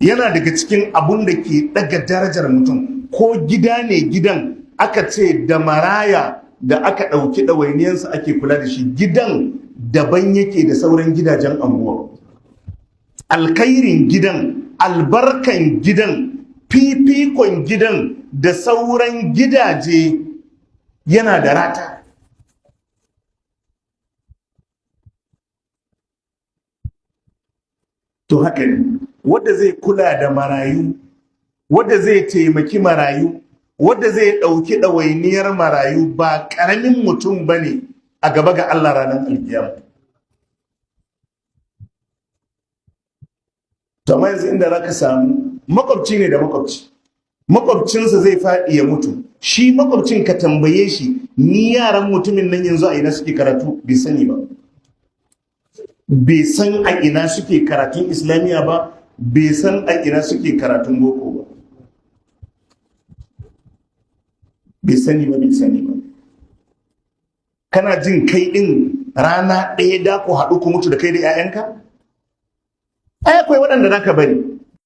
Yana daga cikin abun da ke daga darajar mutum. Ko gida ne, gidan aka ce da maraya da aka ɗauki ɗawainiyarsa ake kula da shi, gidan daban yake da sauran gidajen anguwa. Alkhairin gidan, albarkan gidan, fifikon gidan da sauran gidaje yana da rata. To haka ne, wadda zai kula da marayu, wadda zai taimaki marayu, wadda zai ɗauki ɗawainiyar marayu, ba ƙaramin mutum ba ne a gaba ga Allah ranar alkiyama. To amma yanzu inda za ka samu makwabci ne da makwabci, makwabcinsa zai faɗi ya mutu, shi makwabcin ka tambaye shi, ni yaran mutumin nan yanzu a ina suke karatu? Bai sani ba. Bai san a ina suke karatun islamiyya ba, bai san a ina suke karatun boko ba, bai sani ba, bai sani ba. Kana jin kai ɗin rana ɗaya da ku haɗu ku mutu da kai da 'ya'yanka? Ai akwai waɗanda za ka bari.